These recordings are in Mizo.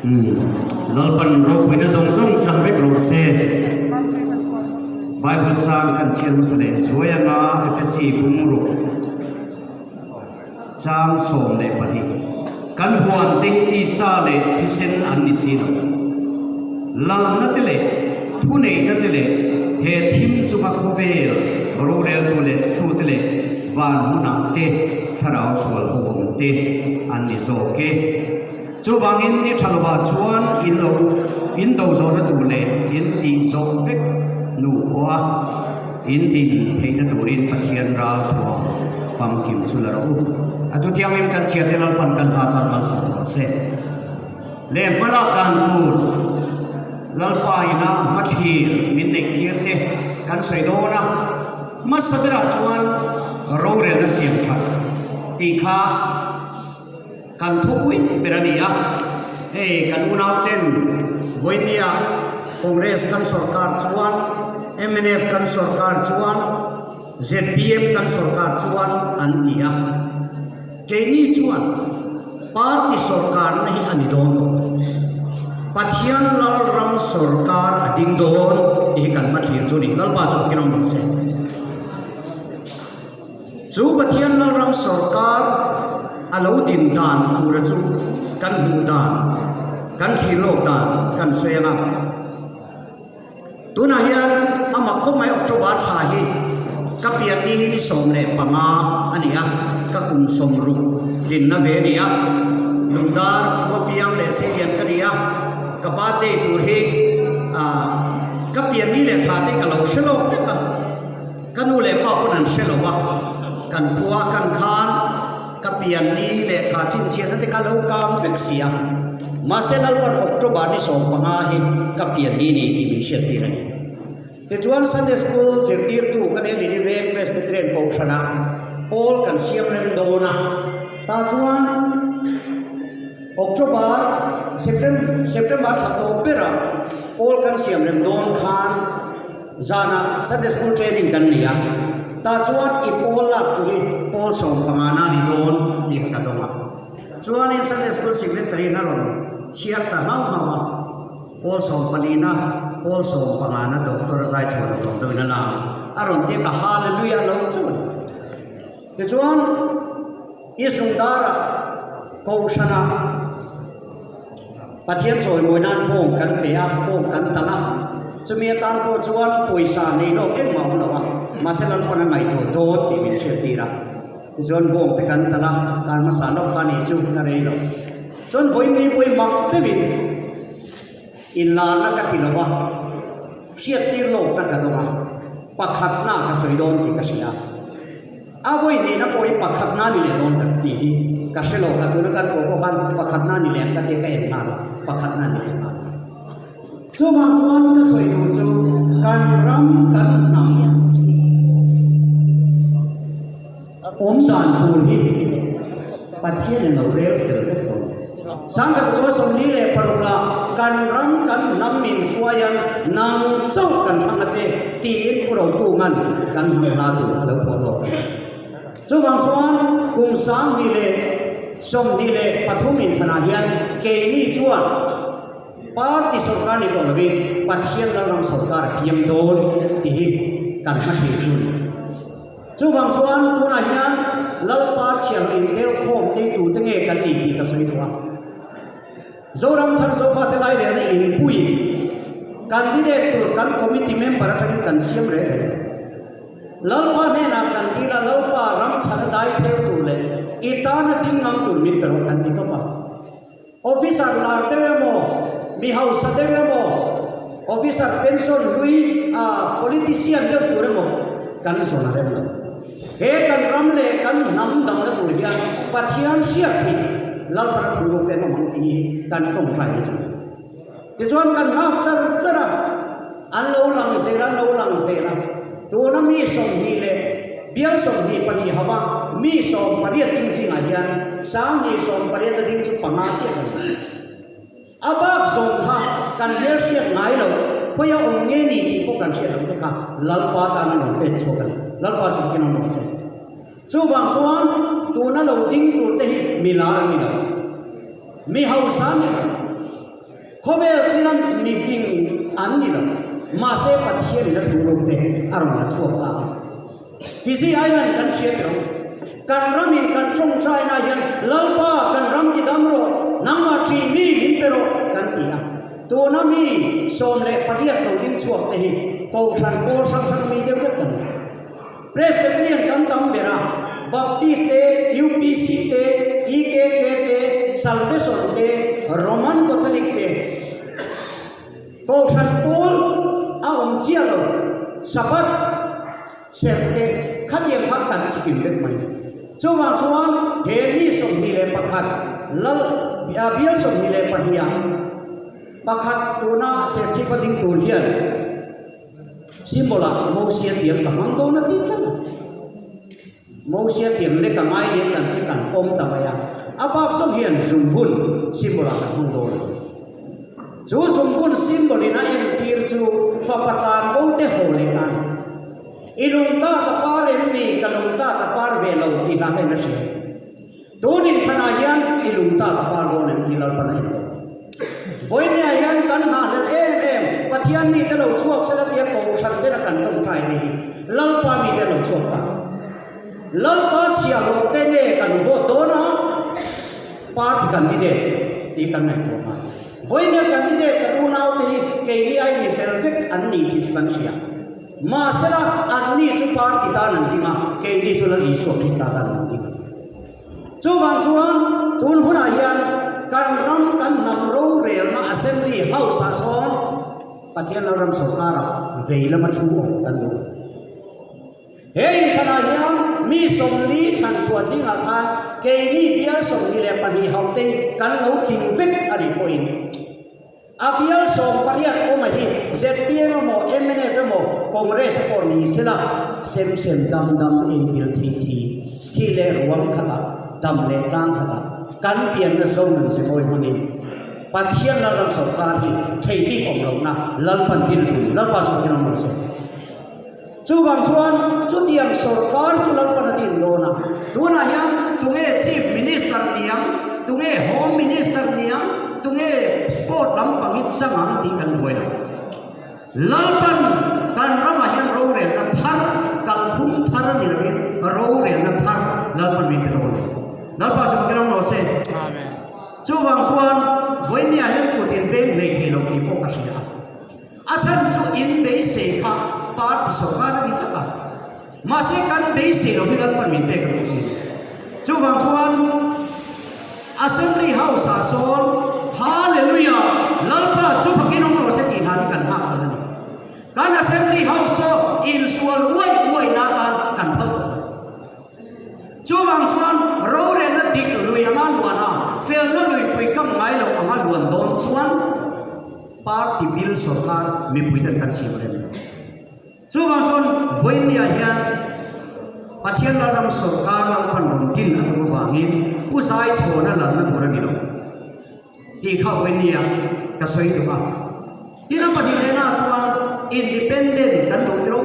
Lalpan ropuina zawng zawng chang vek rawh se. Bible chang kan chhiar hmasa leh zuai anga Efesi bungruk chang 12. Kan huan te hi tisa leh thisen an ni si lo. Lalna te leh thuneihna te leh he thim chunga khawvel roreltu leh tute leh van hmunah te thlarau sual ho awm te an ni zawk e. Chuvangin ni tha lovah chuan in lo in do zawhna tur leh in tih zawh vek hnu pawha in din theihna turin Pathian ral thuam famkim chu la rawh u. A tu thianghlim kan chhiarte Lalpan kan za tan malsawm rawh se. Leh hmalak dan tur Lalpa ina hmathlir min neih tir te kan sawi dawn a, hmasa berah chuan rorelna siam that tih kha Kan thupui ber a ni a, hei kan unauten Vawinia Congress kan sorkar chuan, mnf kan sorkar chuan, zpm kan sorkar chuan an ti a. Keini chuan party sorkarna hi a ni dawn tawh lo. Pathian Lalram sorkar a ding dawn tih hi kan hmathlir chu a ni. Lalpa chu fakin awm rawh se. Chu Pathian Lalram sawrkar a lo din dan tura chu kan hmuh dan, kan thlir lawk dan kan sawi ang a. Tunah hian a mak khawp mai October thla hi ka pian ni hi ni 15 a ni a, ka kum 60 tlinna ve a ni a. Lungdar khua piang leh Selian ka ni a, ka birthday tur hi ka pian ni leh thla te ka lo hre lawk vek a. Ka nu leh pa pawn an hre lo a, kan khua kan khan ka pian ni leh thla chhinchhiahna te kha lo kang vek si a. Mahse Lalpan October ni 15 hi ka pian ni ni tih min hriat tir a ni. Tichuan Sunday School zirtirtu ka nei Lily Veng Presbyterian Kohhranah pawl kan siam rem dawn a, tah chuan October, September thla tawp berah pawl kan siam rem dawn khan, Zanah Sunday School training kan nei a, tah chuan i pawl lak tur hi pawl 15 na ni dawn tih kha ka dawng a. Chuanin Sunday School secretary in a rawn chhiar ta nghauh nghauh a, pawl 14 na, pawl 15 na Doctor Zaichhuan a rawn deuhin a la a, a rawn ti a ka Hallelujah lo chuan. Tichuan East Lungdara Kohhranah Pathian chawimawi nan bawng kan pe a, bawng kan talh a. Chumi atan pawh chuan pawisa nei lawk engmah a awm lo a, mahse Lalpawn a ngaihtuah dawn tih min hriattir a. Tichuan bawng te kan talh a, kar hmasa lawk kha nih chu ka rei lo. Chuan vawiin pawhin mak deuhin inlarna ka ti lo va, hriattir lawkna ka dawng a, pakhatna ka sawi dawn tih ka hria. A vawi hnihna pawh hi pakhatna ni leh dawn kan tih hi ka hre lo a, tuna kan pawh pawh khan pakhatna ni leh ang ka tia ka en nghal a, pakhatna ni leh nghal. Chuvang chuan ka sawi duh chu kan ram kan hnam awm dan tur hi Pathian in lo rel fel vek tawh. Sangha zakua 46 ah kan ram kan hnam min hruai ang nang chauh kan thlang a che tiin Pu Rokunga'n kan hnam hla tur a lo phuah lawk a ni. Chuvang chuan kum 2023 inthlanah hian keini chuan party sawrkar ni tawh lovin Pathian Lalram sawrkar a kiam dawn tih hi kan hma thlir chu a ni. Chuvang chuan tunah hian Lalpa chhiar intel khawm te tute nge kan ni tih ka sawi duh a. Zoram thar Zofate lairelna inpuiin candidate tur kan committee member atangin kan siam reng reng. Lalpa hnenah kan dil a, Lalpa ram chhana dai theu tur leh i tana ding ngam tur min pe rawh kan ti tawp a. Officer lar deuh emaw, mi hausa deuh emaw, officer pension hlui a politician deuh tur emaw kan zawn a rem lo. He kan ram leh kan hnam damna tur hian Pathian hriat thei Lalpana thu ruk te an awm ang tih hi kan tawngtai ni chu. Tichuan kan nghak char char a, an lo lang zel a, an lo lang zel a. Tuna mi 20 leh bial 22 hava mi 18 ding zingah hian 1080 a ding chu panga chiah kan ni. A bak zawng kha kan hmel hriat ngai lo, khawia awm nge ni tih pawh kan hriat loh te kha Lalpa tan a rawn pek chhuak a ni. Lalpa chu bikin awm rawh se. Chuvang chuan tuna lo ding tur te hi mi lar an ni lo, mi hausa an ni lo. Khawvel thila mifing an ni lo, mahse Pathianin a thuruk te a rawn la chhuak ta a. Fiji Island kan hriat ro. Kan ramin kan tawngtaina hian Lalpa kan ram ti dam rawh, nangmah ṭih mi min pe rawh kan ti a. Tuna mi 18 lo ding chhuak te hi Kohhran pawl hrang hrang mi deuh vek kan ni. Presbyterian kan tam ber a, Baptist te, UPC te, EKK te, Salvation te, Roman Catholic te. Kohhran pawl a awm chiah lo, Sabbath serh te khatiang kha kan chikim vek mai. Chuvang chuan he mi 21 lal bial 22 ah pakhat tuna serchhip a ding tur hian symbol ah Mosia tiang ka hmang dawn a ti tlat a. Mosia tiang lek a ngai lian kan hi kan pawm ta mai a, a bak zawk hian zungbun symbol ah kan hmang dawn a. Chu zungbun symbol in a entir chu fapa tlan bo te haw leh na a ni. I lung ta ta par em ni, ka lung ta ta par ve lo tih hla kha in a hria. Tun inthlanah hian i lung ta ta par dawn em tih Lalpan a indawn. Vawinia hian kan nghahhlelh em em, Pathian mite lo chhuak sela tia Kohhran tena kan tawngtai ni hi Lalpa mite lo chhuak ta. Lalpa chhiahhlawh te nge kan vote dawn a, party candidate tih kan ngaihtuah ngai. Vawinia candidate kan unaute hi keini ai mi fel vek an ni tih chu kan hria. Mahsela, anni chu party tan an ding a, keini chu Lal Isua Krista tan an ding a. Chuvang chuan tun hunah hian kan ram kan hnam rorelna Assembly House-ah sawn Pathian Lalram sawrkarah vei lama thu awm kan duh a. He inthlanah hian mi 40 thlan chhuah zingah khan keini bial 22 haute kan lo tling vek a nih pawhin, A bial 18 awma hi zpm emaw mnf emaw Congress a pawh ni sela sem sem dam dam ei bil thi thi thi leh ruang khatah dam leh tlang khatah kan pianna zo nun ze mawi hmangin Pathian Lalram sawrkar hi thei bik awm lohna Lalpan tin a duh ni Lalpa chu Pathian awm rawh se. Chuvang chuan chutiang sawrkar chu Lalpan a din dawn a, tunah hian tunge Chief Minister niang, tunge Home Minister niang, tunge Sport lampang hi chang ang tih kan buai lo. Lalpan kan ramah hian rorelna thar, kalphung thar a ni loin rorelna thar Lalpan min pe dawn lo. Lalpa chu fakin awm rawh se. Chuvang chuan vawinia hian kut inbeng hlei thei lo tih pawh ka hria a. A chhan chu in beisei kha party sawrkar a ni tlat a, mahse kan beisei lo hi Lalpan min pek a duh si. Chuvang chuan Assembly House ah sawn Hallelujah Lalpa chu fakin awm rawh se tih hlan hi kan nghak hlan a ni. Kan Assembly House chu insual uai uai na atan kan phal tawh lo. Chuvang chuan rorelna dik lui anga luan a, felna luipui kam ngai lo anga luan dawn chuan, Party bil sawrkar mipui ten kan siam rem lo. Chuvang chuan vawinia hian Pathian Lalram sawrkar Lalpan rawn din a tum avangin Pu Zai chhawna lalna tur a ni lo tih kha vawinia ka sawi duh a. Tin a pahnih lehna chuan Independent kan duh tiro.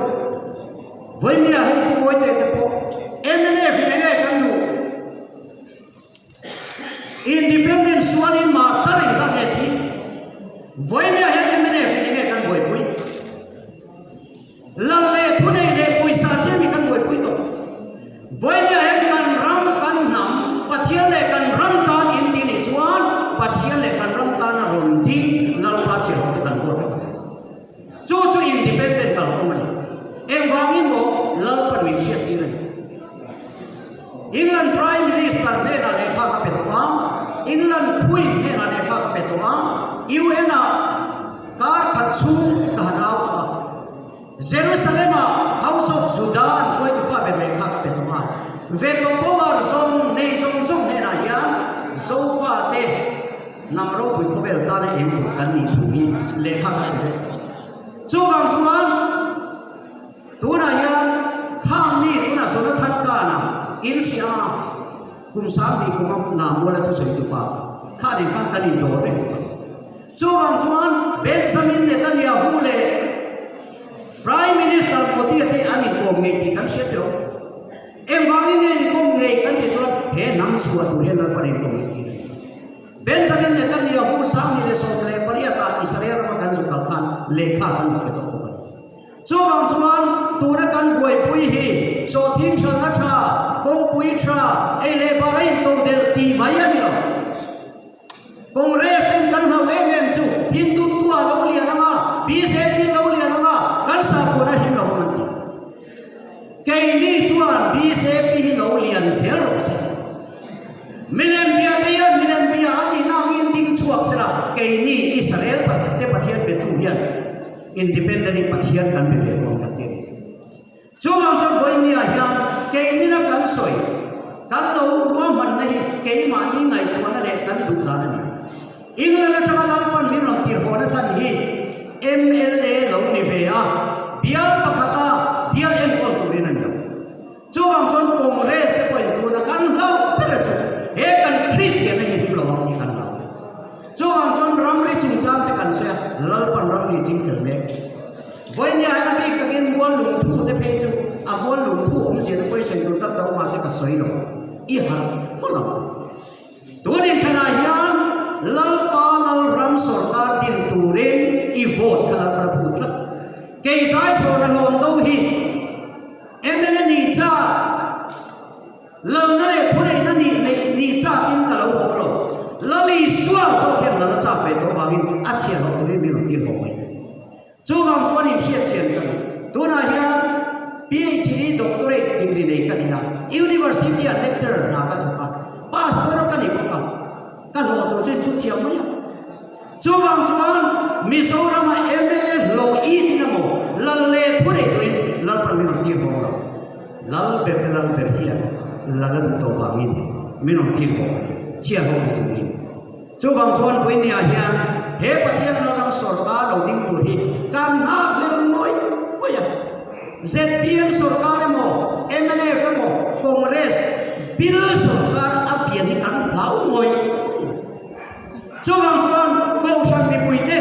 Vawinia hei Pu Mawite te pawh mnf in enge kan duh? Independent sualin mah tar engzat nge thi? Vawinia hian mnf in enge kan buaipui? Lal leh thunei leh pawisa chiam hi kan buaipui tawh. Vawinia hian kan ram kan hnam Pathian leh kan ram tan in ti nih chuan Pathian leh kan ram tana rawn ding Lalpa chhiarho te kan vote vek ang. Chu chu independent kalphung a ni. Engvangin maw Lalpan min hriattir a ni. England Prime Minister hnenah lehkha ka pe tawh a, England Queen hnenah lehkha ka pe tawh a, UN ah kar khat chhung ka han au tawh a, Jerusalem ah House of Judah an hruaitupa ber lehkha ka pe tawh a, veto power zawng nei zawng zawng hnenah hian Zofate hnam ropui khawvel tana eng tur kan nih thu hi lehkha ka pe vek tawh. Chuvang chuan. Tunah hian khang mi tunah Jonathan Kahn-a in hria a, kum 20 kuma Lamuala thusawi tu pa kha nen khan kan indawr reng bawk a ni. Chuvang chuan Benjamin Netanyahu leh Prime Minister Modi-a te an inkawm ngei tih kan hria tiraw? Engvangin nge inkawm ngei kan tih chuan he hnam chhuah tur hian Lalpan inkawm ngei tir a ni. Benjamin Netanyahu 2018 ah Israel rama kan zuk kal khan lehkha kan zuk pe tawh bawk a ni. Chuvang chuan tuna kan buaipui hi sawhthing hralhna tha, kawngpui tha, ei leh bar a intodelh tih mai a ni lo. Congress ten kan hlauh em em chu Hindutva lo lian anga, bjp lo lian anga, kan sakhuana him lo ang an ti. Keini chuan bjp hi lo lian zel rawh se. Milem bia te hian milem bia a tihna angin ding chhuak sela keini Israel te Pathian betu hian Independent hi Pathian kan be ve dawn kan ti a ni. Chuvang chuan vawinia hian keinina kan sawi, kan lo ruahmanna hi keimahni ngaihtuahna leh kan duh dan a ni. England atanga Lalpan min rawn tirhawhna chhan hi mla lo ni ve a, bial pakhata bial enkawl turin a ni lo. Chuvang chuan Congress te pawhin tuna kan hlauh ber chu he kan Kristianna hi him lo ang tih kan hlau. Chuvang chuan ramri chungchang te kan sawi a, Lalpan ramri ching fel mek. Vawinia hian a bik takin mual lungthu te phei chu a mual lungthu awmzia te pawh i sawi tur tak tawh mahse ka sawi lo, i harh mawlh ang. Tun inthanah hian Lalpa Lalram sawrkar din turin i vote kha Lalpan a phut tlat. Kei zai chhawna hlawm do hi mla ni cha. Lalna leh thuneihna nih neih nih chakin ka lo haw lo. Lal Isua zawk hian lal a chak ve tawh avangin a chhiar loh turin min rawn tir haw mai. Chuvang chuan inhriat chian ka duh. Tunah hian PhD Doctorate degree nei ka ni a, University-ah lecturer hna ka thawk a, Pastor ka ni bawk a, ka hlawh tur chu inchhut thiam mai a. Chuvang chuan Mizorama mla hlawh i tin emaw lal leh thu nei turin Lalpan min rawn tir haw lo. Lal ber te lal ber hian lal a duh tawh vangin min rawn tir haw a ni, chhia haw ni turin. Chuvang chuan vawinia hian he Pathian Lalram sawrkar lo ding tur hi kan nghak hlel ngawih ngawih a. Zpm sawrkar emaw, mnf emaw, Congress bill sawrkar a pian hi kan hlau ngawih ngawih a. Chuvang chuan Kohhran mipuite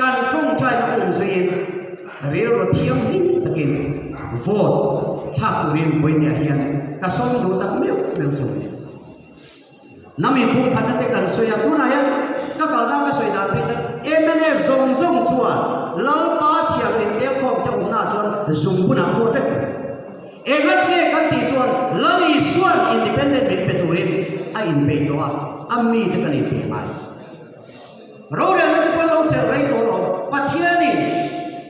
kan tawngtaina awm zuiin rilru thianghlim takin vote thlak turin vawinia hian ka sawm duh tak meuh meuh chu a ni. Hnam inpumkhatna te kan sawi a, tunah hian ka kalna ka sawi dan phei chuan mnf zawng zawng chuan Lalpa chhiarhlin telkhawm te awmnaah chuan zungbunah vote vek tur. Engati nge kan tih chuan Lal Isua'n independent min pe turin a inpeih tawh a, a mite kan inpeih ngai. Rorelna te pawh an lo chelh rei tawh lo, Pathianin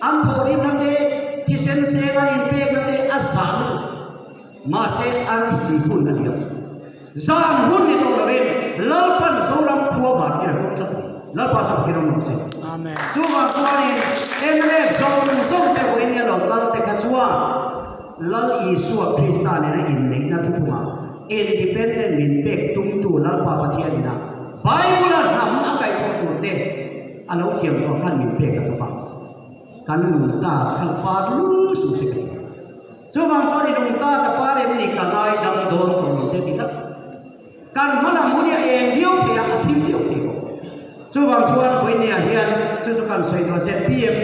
an thawhrimna te, thisen seng an inpekna te a zah lutuk. Mahse arsi hun a liam. Zan hun ni tawh lovin Lalpan Zoram khua van i ra tum tlat a ni. Lalpa chu a ram rawh se. Chuvang chuanin mnf zawng zawng te vawiin nia lo kal te kha chuan Lal Isua Krista nena inneihna thuthungah independent min pek tumtu Lalpa Pathian ina Bible-a hnam a kaihthawh tur te a lo thiam tawh khan min pek a tum a. Kan lungta kha par lul suh se ka ti. Chuvang chuan i lungta ta par em ni ka ngaidam dawn tawh lo che ti tlat. Kan hma lam hun hi a eng viau thei a, a thim viau thei bawk. Chuvang chuan vawinia hian chu chu kan sawi duh a zpm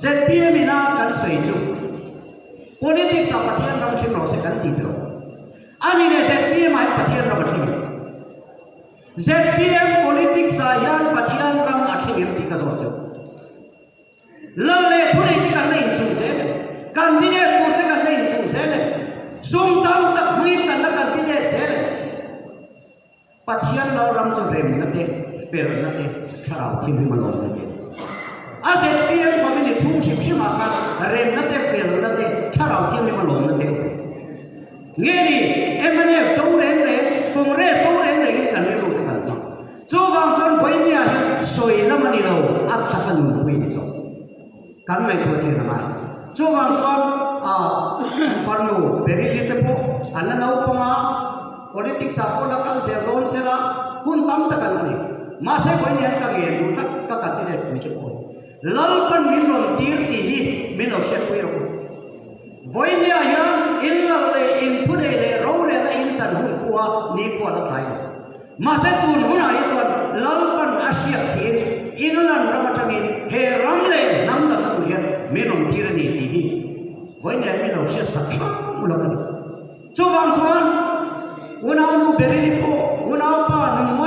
zpm ina kan sawi chu politics ah Pathian ram thleng rawh se kan ti tawh. Ani leh zpm ah hian Pathian ram a thleng em? Zpm politics ah hian Pathian ram a thleng em tih ka zawh chu. Lal leh thunei te kan la inchuh zel em? Candidate tur te kan la inchuh zel em? Sum tam tak hmangin kan la candidate zel em? Pathian Lalram chu remna te, felna te, thlarau thianghlim a lawmna te a ni. A zpm family chhung hrim hrimah khan remna te, felna te, thlarau thianghlim a lawmna te a awm. Nge ni, mnf do reng reng, Congress do reng rengin kan rilru te kan hmang. Chuvang chuan vawinia hian sawi lam a ni lo, a tak a nunpui a ni zawk. Kan ngaihtuah chin a ngai. Chuvang chuan ah farnu Beryl-i te pawh an la naupang a, politics ah pawh la kal zel dawn sela hun tam tak an la nei. Mahse vawinia hian ka ngen duh tlat, ka candidate pui te pawh hi. Lalpan min rawn tir tih hi min lo hriatpui rawh u. Vawinia hian inlal leh inthunei leh rorelna inchan hun pawha nikhua la tlai lo. Mahse tun hunah hi chuan Lalpan a hriat thiin England ram atangin he ram leh hnam dangna tur hian min rawn tir a ni tih hi vawinia mi lo hriat sak hrang ulak a ni. Chuvang chuan unaunu Beryl-i pawh unaupa Nunmawi.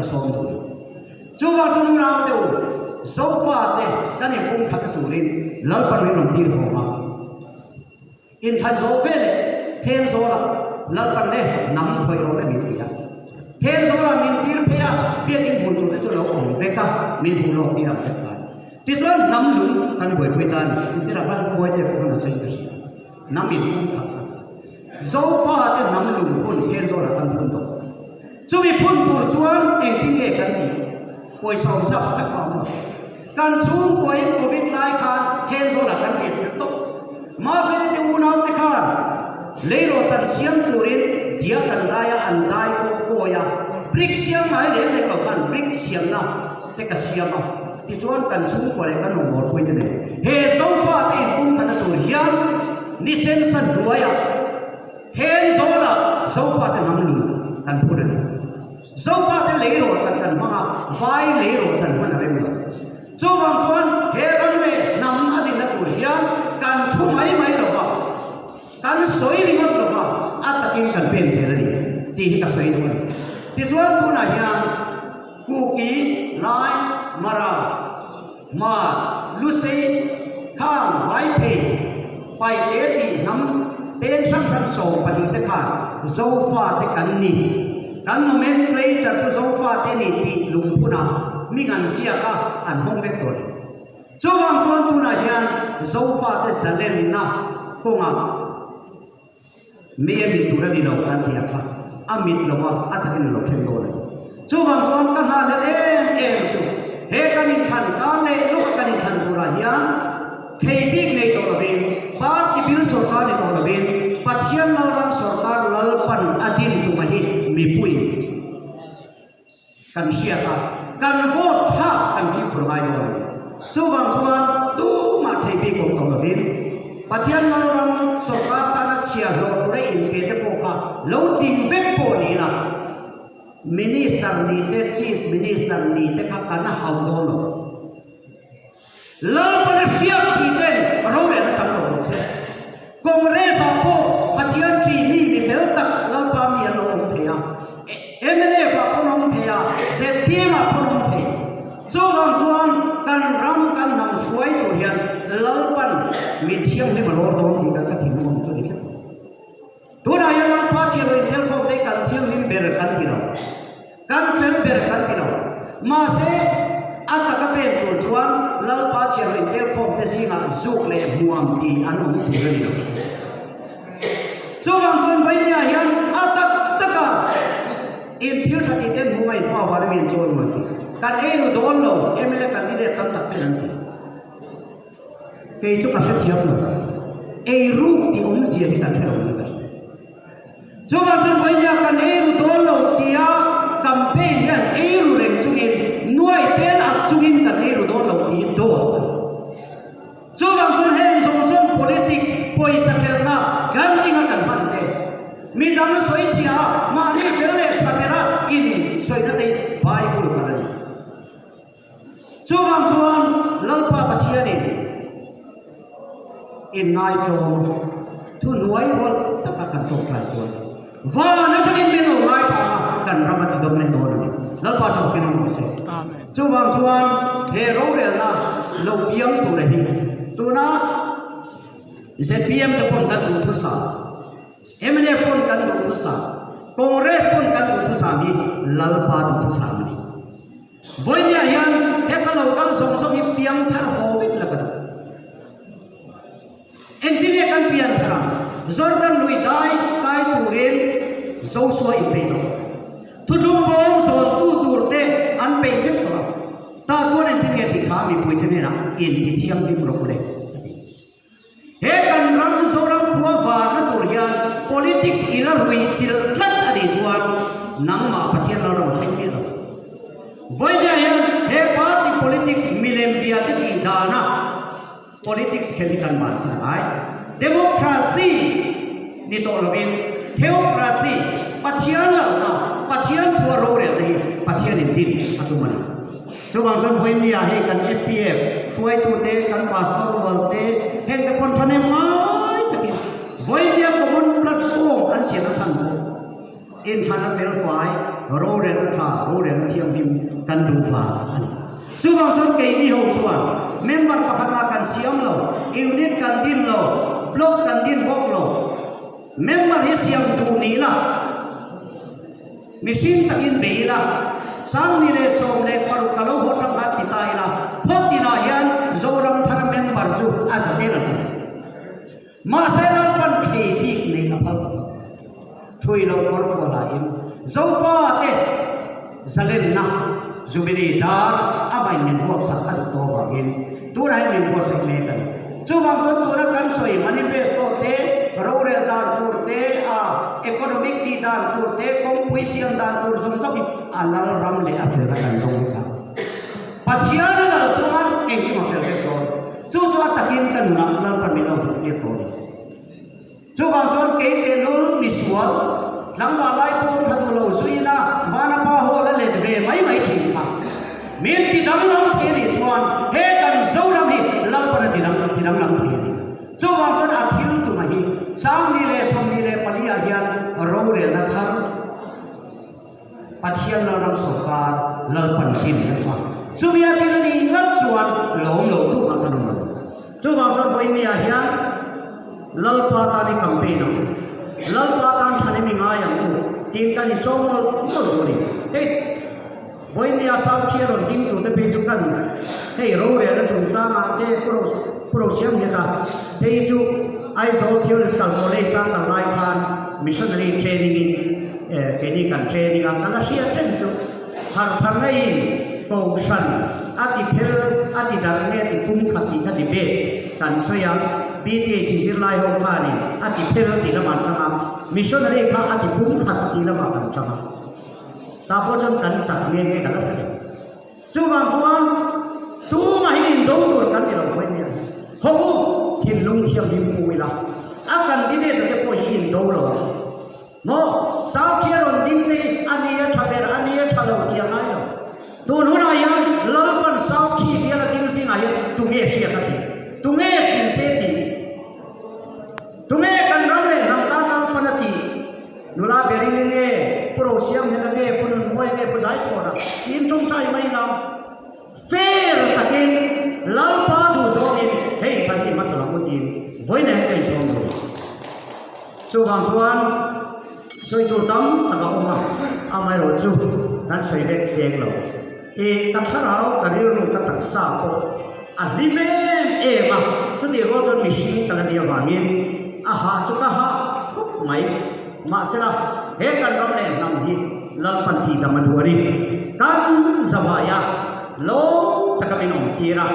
ka sawm duh ni. Chuvang chu nunau te u, Zofa te kan inpumkhatna turin Lalpan min rawn tir hawng a. Inthlan zawh ve leh Thenzawla Lalpan le hnam khawih rawh le min ti a. Thenzawla min tir phei a, biakin hmun tur te chu lo awm vek a, min hmuh lawk tir ang vek khan. Tichuan hnam lung kan buaipui ta a ni. Nichina khan Buaite pawh khan a sawi ka hria. Hnam in pum khat a. Zofa te hnam lung phun Thenzawla kan phun tawh. Chumi phun tur chuan engtin nge kan tih? Pawisa awm sa pakhat pawh a awm lo. Kan chhungkuain Covid lai khan Thenzawlah kan riat chilh tawp. Mafeli te unau te khan leirawh chan siam turin dia kan dai a, an dai pawh kawi a, brick siam ngai reng reng lo khan brick siamna te ka siam a, tichuan kan chhungkua leh kan rawngbawlpui te nen he Zofa te inpumkhatna tur hian nisen san hnuaiah Thenzawlah Zofa te hnam lung kan phun a ni. Zofate lei rawh chan kan hmang a, vai lei rawh chan hman a rem lo. Chuvang chuan he ram leh hnam a dinna tur hian kan thu mai mai lo va, kan sawi ringawt lo va, a takin kan pen zel a ni tih hi ka sawi duh a ni. Tichuan tunah hian Kuki, Lai, Mara, Hmar, Lusei, Khang, Vaiphei, Paite tih hnam peng hrang hrang 12 te khan Zofate kan ni. Kan nomenclature chu Zofate ni tih lungphunah ming an ziak a, an hawng vek tawh a ni. Chuvang chuan tunah hian Zofate zalenna kawngah Mi a mit tur a ni lo kan ti a kha, a mit lo a, a takin a lo then dawn a ni. Chuvang chuan ka nghahhlelh em em chu he kan inthlan kar leh lawka kan inthlan turah hian thei bik nei tawh lovin, party bil sawrkar ni tawh lovin, Pathian Lalram sawrkar Lalpan a din tuma hi mipuiin Kan hriat a, kan vote thlak kan fimkhur ngai dawn a ni. Chuvang chuan tumah thei bik awm tawh lovin Pathian Lalram sawrkar tana chhia hlawh tura inpe te pawh kha lo tling vek pawh ni ila, Minister ni te, Chief Minister ni te kha kan hau dawn lo. Lalpana hriat tih ten rorelna chang lo bawk se. Congress ah pawh Pathian ṭih mi mi fel tak Lalpa mi an lo awm thei a, mnf ah pawn awm thei a, zpm ah pawn awm thei. Chuvang chuan kan ram kan hnam hruai tur hian Lalpan mi thianghlim a lawr dawn tih kan ka thinlung awm chu a ni tlat. Tunah hian Lalpa chhiarlo intel khawm te kan thianghlim ber kan ti lo. Kan fel ber kan ti lo. Mahse, a taka pen tur chuan Lalpa chhiarlo intel khawm te zingah zuk leh hmuam tih an awm tur a ni lo. Chuvang chuan Vainia hian a tak taka in thil tha tih ten hmuh a inhma avang a mi an chawi maw an ti. Kan ei ru dawn lo, mla candidate tam tak ten an ti. Kei chu ka hrethiam lo. Eiruk tih awmzia hi kan hre lo niin ka hria. Chuvang chuan vawinia kan eiru dawn lo tia campaign hian eiru reng chungin nuai tel ak chungin kan eiru dawn lo tiin dawt a ni. Chuvang chuan heng zawng zawng politics pawisa khelhna gambling a kan hman te, midang sawi chhia a mahni fel leh tha bera in sawina te hi Bible kal a ni. Chuvang chuan Lalpa Pathianin inngaihtlawm thuhnuai rawlh taka kan tawngtai chuan van atangin min lo ngaithla ang a, kan ram a ti dawm leh dawn a ni. Lalpa chu hakin awm rawh se. Chuvang chuan he rorelna lo piang tura hi tuna zpm te pawn kan duhthusam, Mnf pawn kan duhthusam, Congress pawn kan duhthusam hi Lalpa duhthusam a ni. Vawinia hian heta lo kal zawng zawng hi piang thar haw vek la ka duh. Engtin nge kan pian thar ang? Jordan lui dai kai turin Joshua in peih tawh. Thuthlung bawm zawntu tur te an peih vek tawh a. Tah chuan engtin nge tih kha mipuite hnenah inti thianghlim rawh u le a ti. He kan ram Zoram khua varna tur hian politics i la rui chilh tlat a nih chuan nangmah Pathian lalram a thleng miah lo. Vawinia hian he party politics milem bia te tih dana politics khel hi kan van chhan ngai. Democracy ni tawh lovin theocracy, Pathian lalna, Pathian thua rorelna hi Pathianin din a tum a ni. Chuvang chuan Vawinia hei kan FPF hruaitute, kan pastor rualte heng te pawn thahnem ngai takin Vawinia common platform an siam a chhan pawh. Inthlan a felfai, rorelna tha, rorelna thianghlim kan duh vang a ni. Chuvang chuan keini ho chuan member pakhat mah kan siam lo, unit kan din lo, block kan din bawk lo. Member hi siam duh ni ila, mihring takin bei ila, 2016 ka lo haw tang khan ti ta ila, khaw tinah hian Zoram thar member chu a za tel ang. Mahse Lalpan thei bik neih a phal tawh lo. Thui lo kawr fual laiin Zofa te zalenna Jubilee dar a main min vuaksak a duh tawh avangin tunah hian min buatsaih mek a ni. Chuvang chuan tuna kan sawi manifesto te, rorel dan tur te, a economic tih dan tur te, kawngpui siam dan tur zawng zawng hi a lalram leh a felna kan zawng nasa. Pathian a lal chuan engkim a fel vek dawn. Chu chu a takin ka nunah Lalpan min lo hmuh tir tawh a ni. Chuvang chuan kei tehlul misual, tlangval lai pawh tha duh lo zuina Vanapa Hall a let ve mai mai thin kha. Min ti danglam thei a nih chuan he kan Zoram hi Lalpan a ti danglam thei a ni. Chuvang chuan a thil tuma hi 2024 ah hian rorelna thar, Pathian Lalram sawrkar Lalpan hlim na thla. Chumi a thil a nih ngat chuan lawm lo tu mah kan awm lo. Chuvang chuan vawinia hian Lalpa tan i campaign ang u, Lalpa tan than i mi ngai ang u tiin kan insawm mawlh mawlh duh a ni. Hei vawinia South hi a rawn ding tur te phei chu kan hei rorelna chungchangah te Pu Rosiamngeta phei chu Aizawl Theological College a kal lai khan missionary training in Keini kan training a, ka la hriat reng chu har thar ngeiin kohhran a ti phel a ti darh nge ti pum khat tih kha debate kan sawi a, BTH zirlai ho khanin a ti phel tih lamah an tang a, missionary kha a ti pum khat tih lamah kan tang a, tah pawh chuan kan chak nge nge ka la hre reng. Chuvang chuan tumah hi indo tur kan ti lo pawhin nia hi. Haw u, thinlung thianghlim pu ila, a candidate te pawh hi indo lo ang. Maw? South hi a rawn ding te hi a ni a tha ber, a ni a tha lo tih a ngai lo. Tun hunah hian Lalpan South hi bial a ding zingah hian tunge hriat a tih? Tunge tling se tih? Tunge kan ram leh hnam tan Lalpan a tih? Nula Beryl nge, Pu Rosiamhela nge, Pu Nunmuai nge, Pu Zaichhawna tiin tawngtai mai ila. Fair takin Lalpa duh zawngin hei thlan hi hmachhawn ang u tiin vawiin ah hian ka insawn dawn. Chuvang chuan sawi tur tam tak a awm a, amaherawh chu kan sawi vek seng lo. I ka thlarau, ka rilru, ka taksa pawh a hlim em em a, chutih rual chuan mihring ka la nih avangin a hah chu ka hah khawp mai. Mahsela he kan ram leh hnam hi Lalpan tihdam a duh a ni. Kan zavaia lawm taka min awm tir a,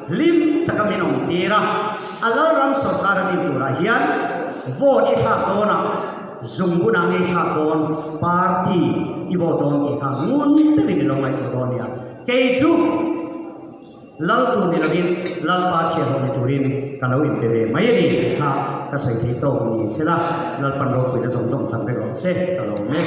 hlim taka min awm tir a, a Lalram sawrkar a din turah hian vote i thlak dawnah zungbunah ngei thlak dawn, party i vote dawn tih kha ngun deuhin i lo ngaihtuah dawn nia. Kei chu. Lal tur ni lovin Lalpa chhiahhlawh ni turin ka lo inpe ve mai a ni tih kha ka sawi thei tawk ni sela, Lalpan ropuina zawng zawng chang vek rawh se ka lawm e.